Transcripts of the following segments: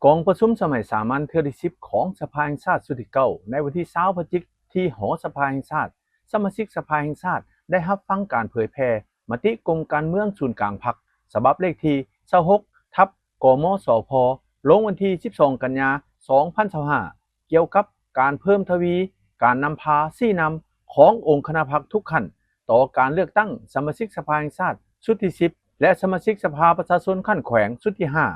ກອງປະຊຸມສະໄໝສາມັນເທື່ອທີສິບຂອງສະພາແຫ່ງຊາດຊຸດທີເກົ້າ ໃນວັນທີຊາວພະຈິກ ທີ່ຫໍສະພາແຫ່ງຊາດ, ສະມາຊິກສະພາແຫ່ງຊາດໄດ້ຮັບຟັງການເຜີຍແຜ່ມະຕິກົມການເມືອງສູນກາງພັກ ສະບັບເລກທີຊາວຫົກ ທັບ ກມສພ ລົງວັນທີສິບສອງ ກັນຍາ ສອງພັນຊາວຫ້າ ກ່ຽວກັບການເພີ່ມທະວີການນຳພາຊີ້ນຳຂອງອົງຄະນະພັກທຸກຂັ້ນ ຕໍ່ການເລືອກຕັ້ງສະມາຊິກສະພາແຫ່ງຊາດຊຸດທີສິບ ແລະ ສະມາຊິກສະພາປະຊາຊົນຂັ້ນແຂວງຊຸດທີຫ້າ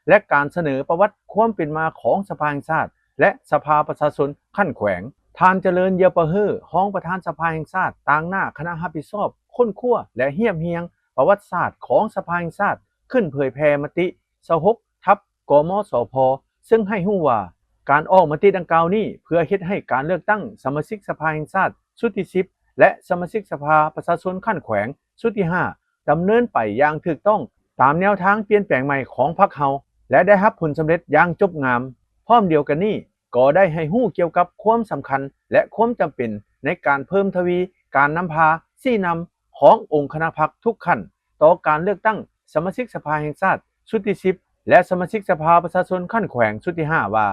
ແລະ ການສະເໜີປະຫວັດຄວາມເປັນມາຂອງສະພາແຫ່ງຊາດ ແລະ ສະພາປະຊາຊົນຂັ້ນແຂວງ. ທ່ານ ຈະເລີນ ເຢັຽປະເຮີ ຮອງປະທານສະພາແຫ່ງຊາດ ຕາງໜ້າຄະນະຮັບຜິດຊອບຄົ້ນຄວ້າ ແລະ ຮຽບຮຽງປະຫວັດສາດຂອງສະພາແຫ່ງຊາດ ຂຶ້ນເຜີຍແຜ່ມະຕິຊາວຫົກ ທັບ ກມສພ ເຊິ່ງໃຫ້ຮູ້ວ່າ ການອອກມະຕິດັ່ງກ່າວນີ້ ເພື່ອເຮັດໃຫ້ການເລືອກຕັ້ງສະມາຊິກສະພາແຫ່ງຊາດຊຸດທີສິບ ແລະ ສະມາຊິກສະພາປະຊາຊົນຂັ້ນແຂວງຊຸດທີຫ້າ ດຳເນີນໄປຢ່າງຖືກຕ້ອງຕາມແນວທາງປ່ຽນແປງໃໝ່ຂອງພັກເຮົາ ແລະ ໄດ້ຮັບຜົນສຳເລັດຢ່າງຈົບງາມ. ພ້ອມດຽວກັນນີ້ ກໍໄດ້ໃຫ້ຮູ້ກ່ຽວກັບຄວາມສຳຄັນ ແລະ ຄວາມຈຳເປັນໃນການເພີ່ມທະວີການນຳພາຊີ້ນຳຂອງອົງຄະນະພັກທຸກຂັ້ນ ຕໍ່ການເລືອກຕັ້ງສະມາຊິກສະພາແຫ່ງຊາດຊຸດທີສິບ ແລະ ສະມາຊິກສະພາປະຊາຊົນຂັ້ນແຂວງຊຸດທີຫ້າ ວ່າ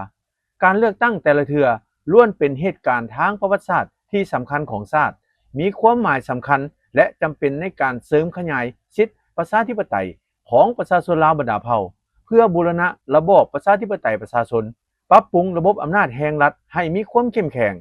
ການເລືອກຕັ້ງແຕ່ລະເທື່ອລ້ວນເປັນເຫດການທາງປະຫວັດສາດທີ່ສຳຄັນຂອງຊາດ, ມີຄວາມໝາຍສຳຄັນ ແລະ ຈຳເປັນໃນການເສີມຂະຫຍາຍສິດປະຊາທິປະໄຕຂອງປະຊາຊົນລາວບັນດາເຜົ່າ ເພື່ອບູລະນະລະບອບປະຊາທິປະໄຕປະຊາຊົນ, ປັບປຸງລະບົບອຳນາດແຫ່ງລັດໃຫ້ມີຄວາມເຂັ້ມແຂງ.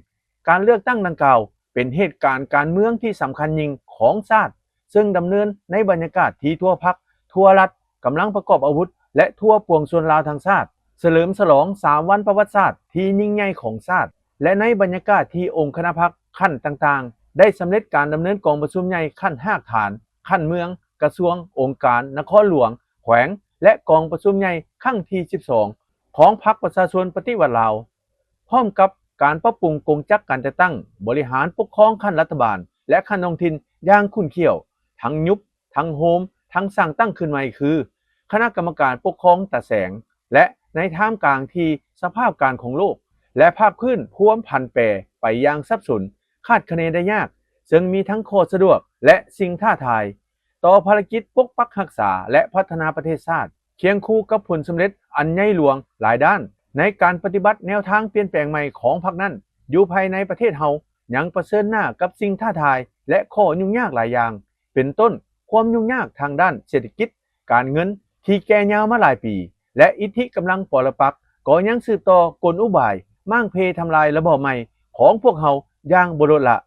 ການເລືອກຕັ້ງດັ່ງກ່າວເປັນເຫດການການເມືອງທີ່ສຳຄັນຍິ່ງຂອງຊາດ, ເຊິ່ງດຳເນີນໃນບັນຍາກາດທີ່ທົ່ວພັກ, ທົ່ວລັດ, ກຳລັງປະກອບອາວຸດ ແລະ ທົ່ວປວງຊົນລາວທັງຊາດ ສະເຫຼີມສະຫຼອງສາມວັນປະຫວັດສາດທີ່ຍິ່ງໃຫຍ່ຂອງຊາດ ແລະ ໃນບັນຍາກາດທີ່ອົງຄະນະພັກຂັ້ນຕ່າງໆ ໄດ້ສຳເລັດການດຳເນີນກອງປະຊຸມໃຫຍ່ຂັ້ນຮາກຖານ, ຂັ້ນເມືອງ, ກະຊວງ, ອົງການ, ນະຄອນຫຼວງ, ແຂວງ ແລະ ກອງປະຊຸມໃຫຍ່ຄັ້ງທີສິບສອງ ຂອງພັກປະຊາຊົນປະຕິວັດລາວ. ພ້ອມກັບການປັບປຸງກົງຈັກການຈັດຕັ້ງບໍລິຫານປົກຄອງຂັ້ນລັດຖະບານ ແລະ ຂັ້ນທ້ອງຖິ່ນຢ່າງຂຸ້ນຂ້ຽວ, ທັງຍຸບ, ທັງໂຮມ, ທັງສ້າງຕັ້ງຂຶ້ນໃໝ່ ຄື ຄະນະກຳມະການປົກຄອງຕາແສງ ແລະ ໃນທ່າມກາງທີ່ສະພາບການຂອງໂລກ ແລະ ພາກພື້ນພວມຜັນແປໄປຢ່າງສັບສົນ, ຄາດຄະເນໄດ້ຍາກ, ເຊິ່ງມີທັງຂໍ້ສະດວກ ແລະ ສິ່ງທ້າທາຍ ຕໍ່ພາລະກິດປົກປັກຮັກສາ ແລະ ພັດທະນາປະເທດຊາດ, ຄຽງຄູ່ກັບຜົນສຳເລັດອັນໃຫຍ່ຫຼວງຫຼາຍດ້ານ ໃນການປະຕິບັດແນວທາງປ່ຽນແປງໃໝ່ຂອງພັກນັ້ນ, ຢູ່ພາຍໃນປະເທດເຮົາຍັງປະເຊີນໜ້າກັບສິ່ງທ້າທາຍ ແລະ ຂໍ້ຫຍຸ້ງຍາກຫຼາຍຢ່າງ, ເປັນຕົ້ນ ຄວາມຫຍຸ້ງຍາກທາງດ້ານເສດຖະກິດ, ການເງິນທີ່ແກ່ຍາວມາຫຼາຍປີ ແລະ ອິດທິກຳລັງປໍລະປັກກໍຍັງສືບຕໍ່ກົນອຸບາຍມ້າງເພທຳລາຍລະບອບໃໝ່ຂອງພວກເຮົາຢ່າງບໍ່ລົດລະ.